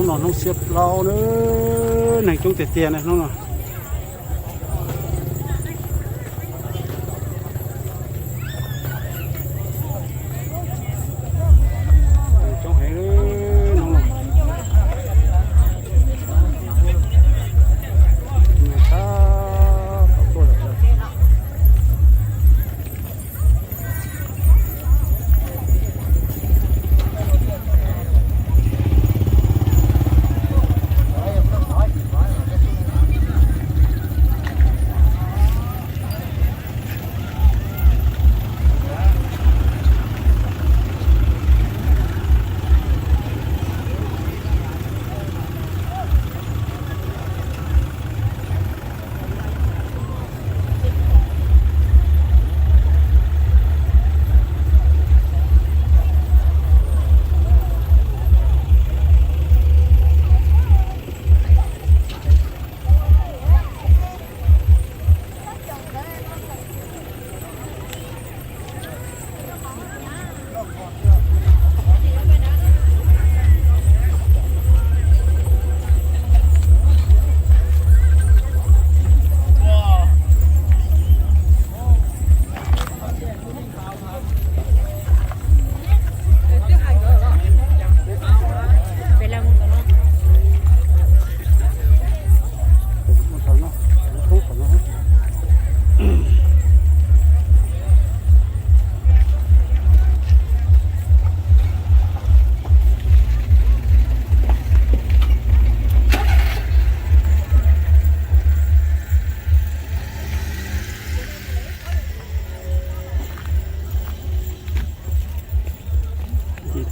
No hnub xiab plaub na, neeg coob tiag tiag na hnub no. Neeg coob heev hnub no. Neeg tab tom tuaj lawm.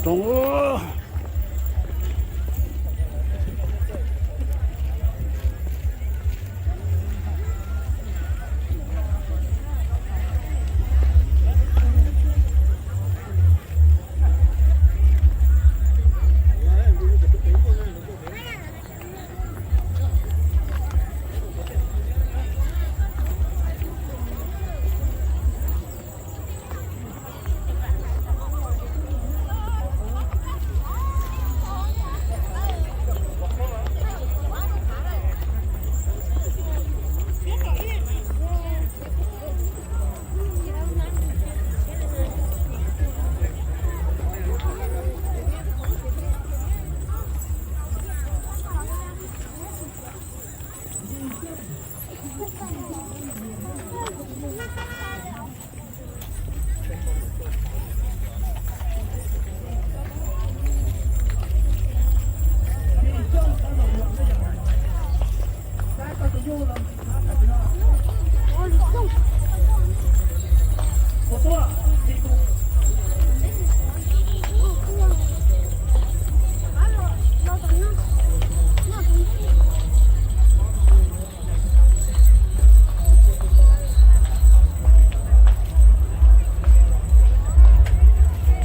Roob.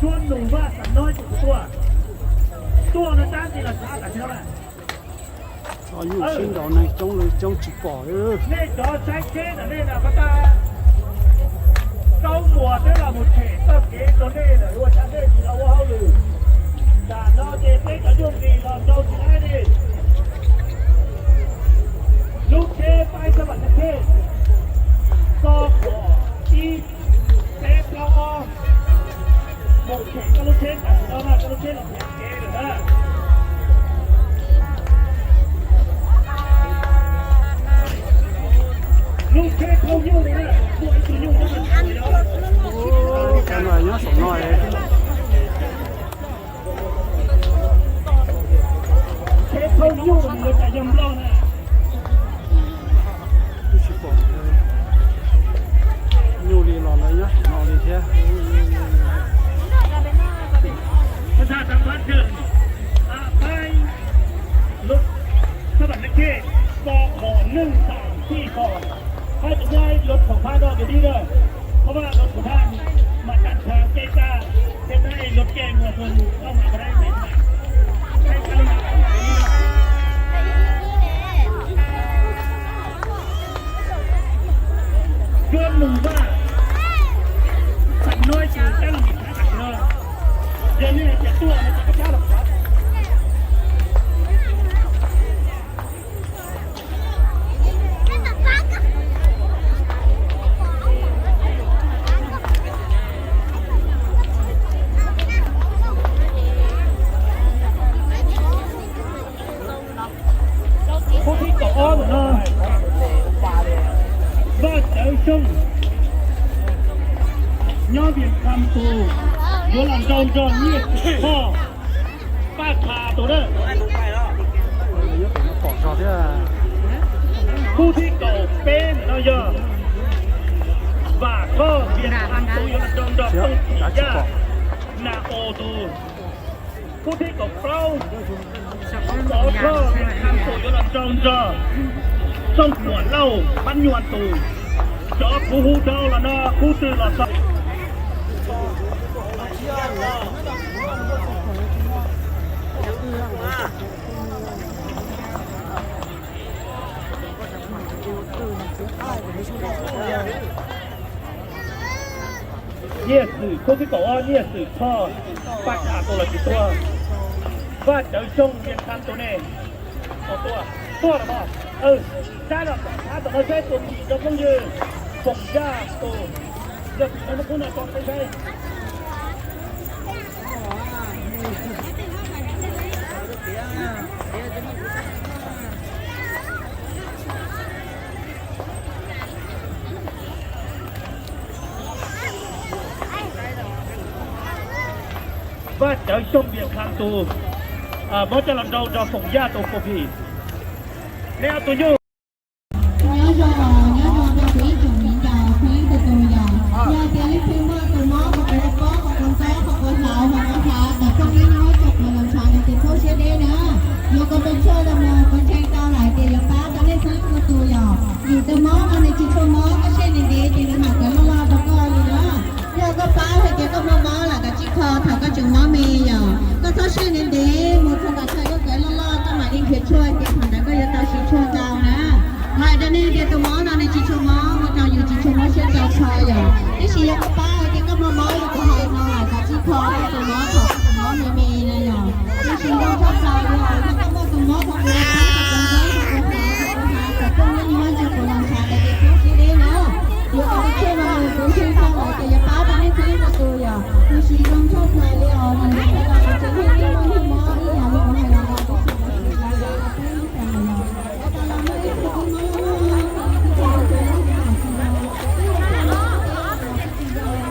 Tuaj nus vaj xam nob ces kuv tuaj. Tuaj no tab sis los xav tam sim no na. Txhob yuj sib nraus, neeg coob li coob tsis pom li. Nej cov saib tsheb ntawm nej na, pab tab Kaub Muas twb los mus tshem txoj kev rau nej lawm, ua cas nej tsis los ua hauj lwm? Tam no ces peb cov yooj yim los rau tsis laib li. Lub tsheb paib sab vam thaj thej, koj kom ib peb plaub ob mus tshem koj lub tsheb tam sim no na, koj lub tsheb los pem kev lawm na. Lub tsheb thauj nyuj no na, muaj ib tug nyuj nyob no. Cov no nyob saum no. Tsheb thauj nyuj no cas yog Nplog na. Twb tsis pom nyuj li los lawv nyob saum no li thiab. Thaj tsam pab rwg, a, paib lub thaj tsam na khej, koj qhov neeg tam tij qhov, hab tus nyab lub khaum phab no tus dib na, qhov mas lub khaum phab mas tam tsam kev tas. Xyooj nyob Vias Kham tus yuav los nrau nrog Nyiaj Xwm Thoj Paj Tha tus na. Khub thib kaum peb no yog Vam Khoj Vias Kham tus yuav los nrau nrog Tooj Txim Yaj Nas Os tus. Khub thib kaum plaub Pov Thoj Vias Kham tus yuav los nrau nrog Txooj Kuam Lauj Pab Nyuas tus. Cov kuv hu dhau los no khub twg los txog. Nyiaj Xwm, khub thib kaum ob Nyiaj Xwm Thoj Paj Tha tus los tsis tuaj. Vaj Cawv Xyooj Vias Kham tus ne, tuaj, tuaj los mas. Sab los, sab tom no saib tus phim rau phooj ywg Foom Yaj tus. Yog phim no muab khub no tso rau peb saib. Vaj Cawv Xyooj Vias Kham tus, muab coj los nrau nrog Foom Yaj tus ua phim. Nej ob tug nyuj. Nyob zoo, nyob zoo rau kuv ib tsoom viv ncaus phooj ywg txhua tus yom. Yog tias leej twg muaj tus mob qhov quav pob, qhov quav ntxob, qhov quav hlauv, qhov quav hlav, kom phooj ywg nyob rau kuv los ntshav no ces txhob siab deb na. Yuav kom pes tsawg los mus, kuv ntseeg tau lawm tias yuav pab tau nej txhua leej txhua tus yom. Vim tus mob no nws tsis tshua mob, koj seb nws ntev ces nws mam tuav loj loj rau koj li na. Yog koj paub hais tias koj muaj mob los kav tsij kho thaum koj tseem mob me yom. Koj txhob seb nws ntev mus, thaum koj kho yuav tuav loj loj koj mam li nrhiav tshuaj ces thaum ntawd koj yuav tau siv tshuaj ntau na. Hais rau nej tias tus mob no nws tsis tshua mob, ua rau yus tsis tshua mob siab ntau kho yom. Tab sis yog koj paub hais tias koj muaj mob li kuv hais no los kav tsij kho tus mob thaum mob me me na yom. Tab sis zoo tshaj plaws li os, yog koj muaj tus mob thaum kuv los pab tau tus mob thaum kuv hlauv, thaum kuv hlauv, thaum koj muaj mob ntsia kuv los ntshav lawm ces txhob siab deb na. Yuav kom pes tsawg los mus, kuv ntseeg tau lawm tias yuav pab tau nej txhua leej txhua tus yom. Tab sis zoo tshaj plaws li os, nws yuav pab tau kuv tsev neeg muaj mob ib yam li kuv hais los ntau tab sis kuv tsis tau yog peb ib tag yom. Ua tau los muaj ib tug tub mob loj loj, ib tug tub mob loj loj, ib tug tub mob loj loj,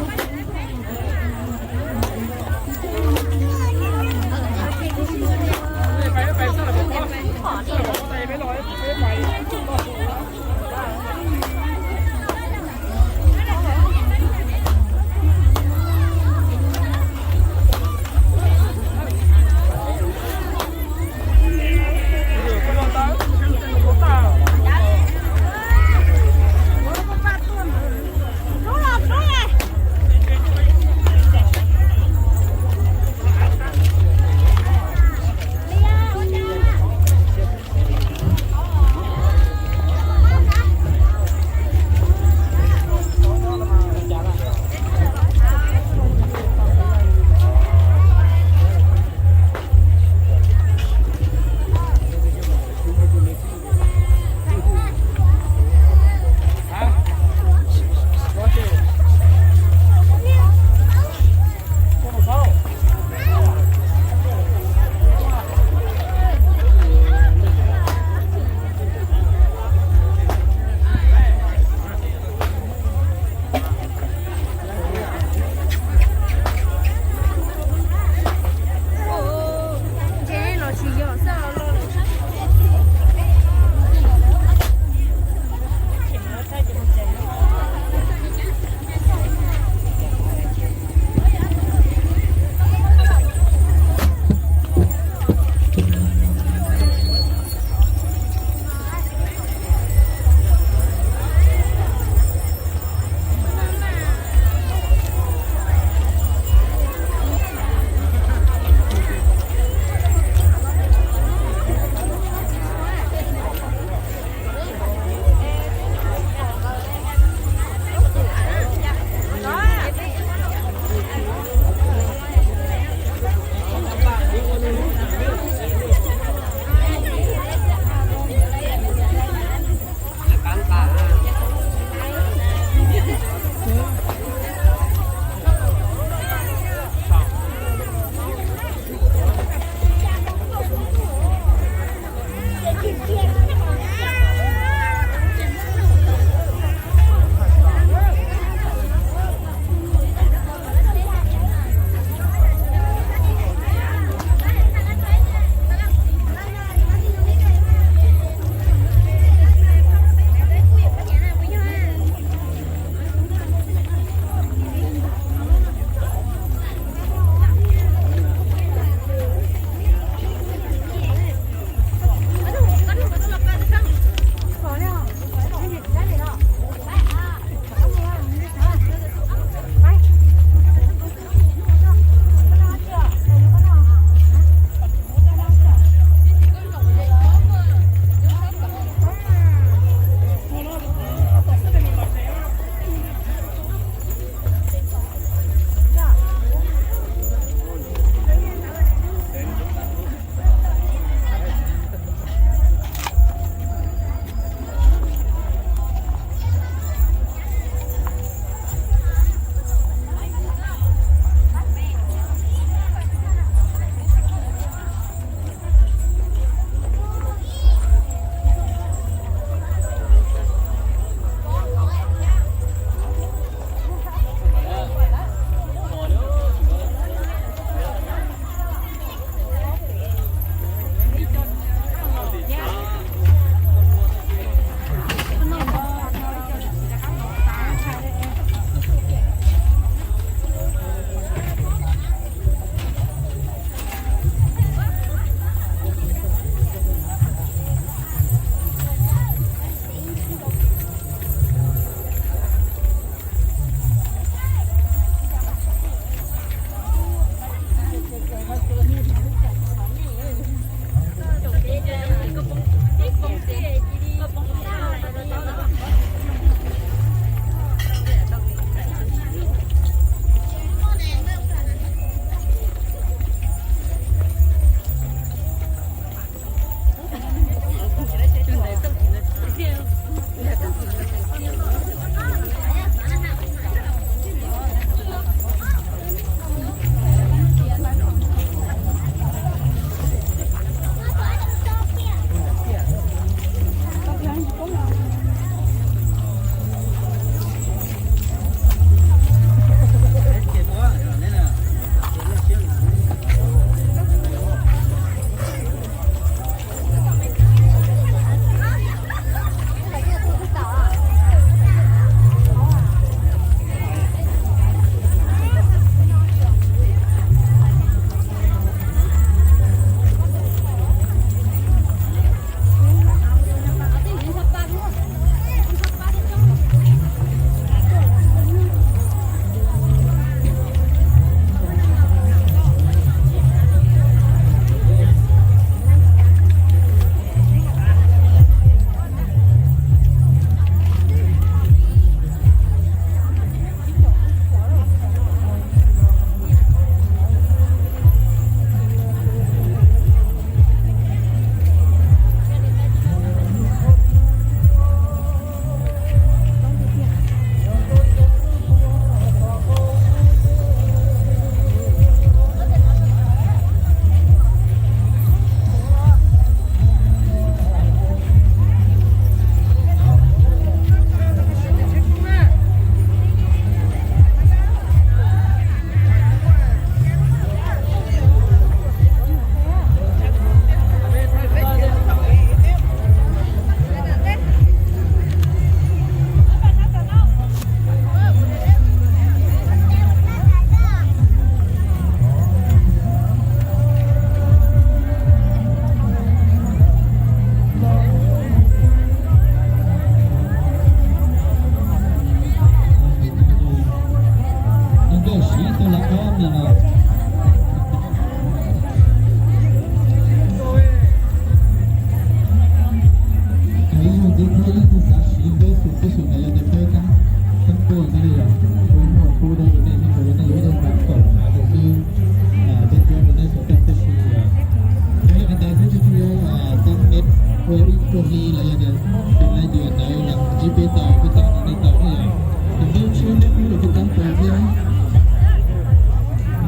Li los yog tias tus lej tus ntawd los ntsib peb tau, peb tau no nej tau thiab yom. Tus npawb tshiab npawb kub los kuj tab pes thiab.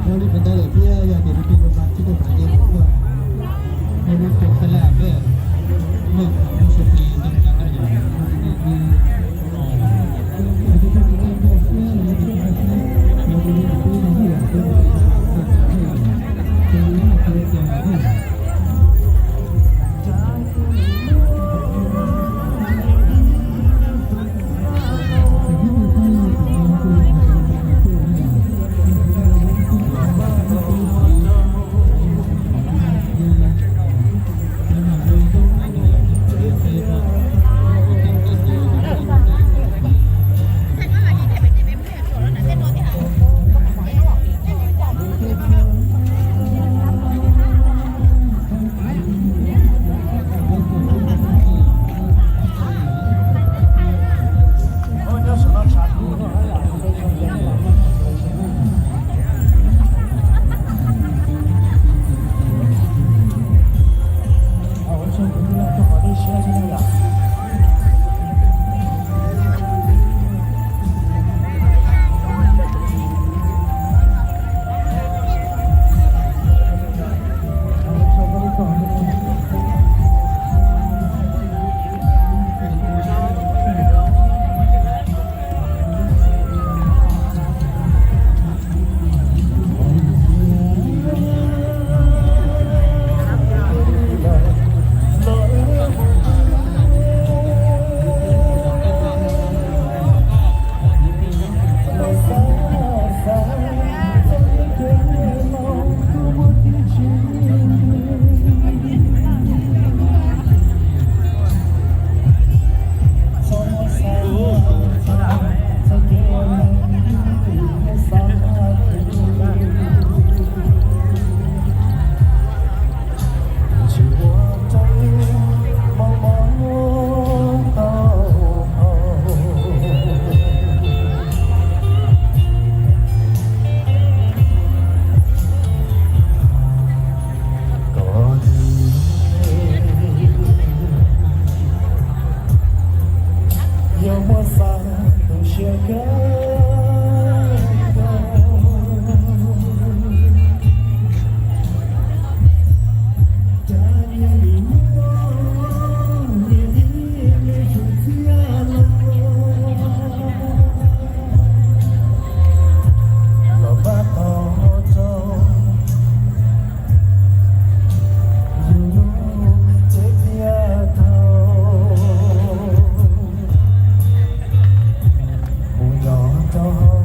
Ua li ko ntawd lawm thiab, yog tias tus twg los mas tsis tau pais ces kuv ua ua li tus xab laj peb muaj tus sawv plis ntau ntau yom. Yog muaj xav tu siab kawg nkaus, cas niaj hnub niaj hnub txias los, los pab tau rau yus lub cev thiaj tau mus nyob rau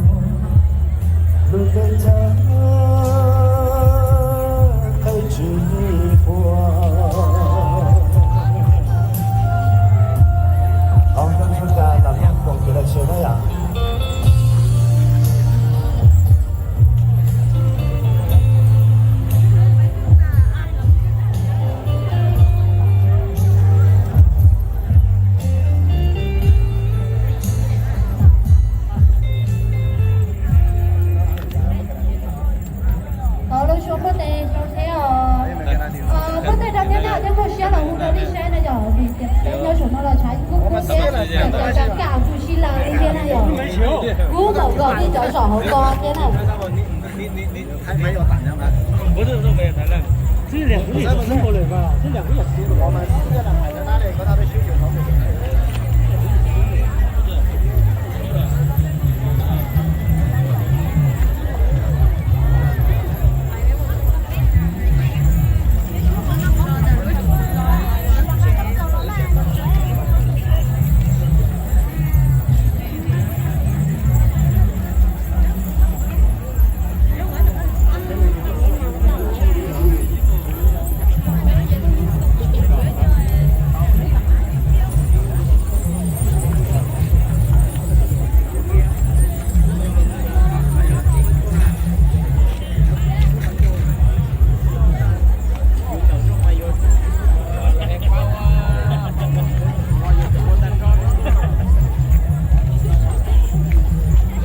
lub teb chaws qhib tsis huam. Ov, nkauj Ntsuag Kas los yog koom kev lom zem na yom. Hauv lub xyoo puab tes rau thiab os. Puab tes rau thiab na, thiab muaj siab los hu rau nej saib na yom, vim tias peb nyob saum no los tshav kub kub thiab, cov cov kam kuj sib law li thiab na yom. Kub npaum nkaus li cov zom hauv ko thiab na.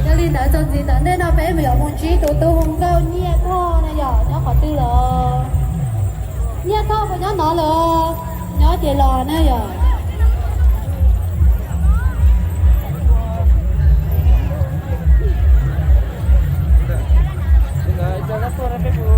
Yog li ntawd txuas ntxiv tom ntej no peb yuav mus ntsib tus tub hu nkauj Nyiaj Thoj na yom, nyob qhov twg los? Nyiaj Thoj puas nyob no los? Nyob ces los na yom. Tuaj rau peb mus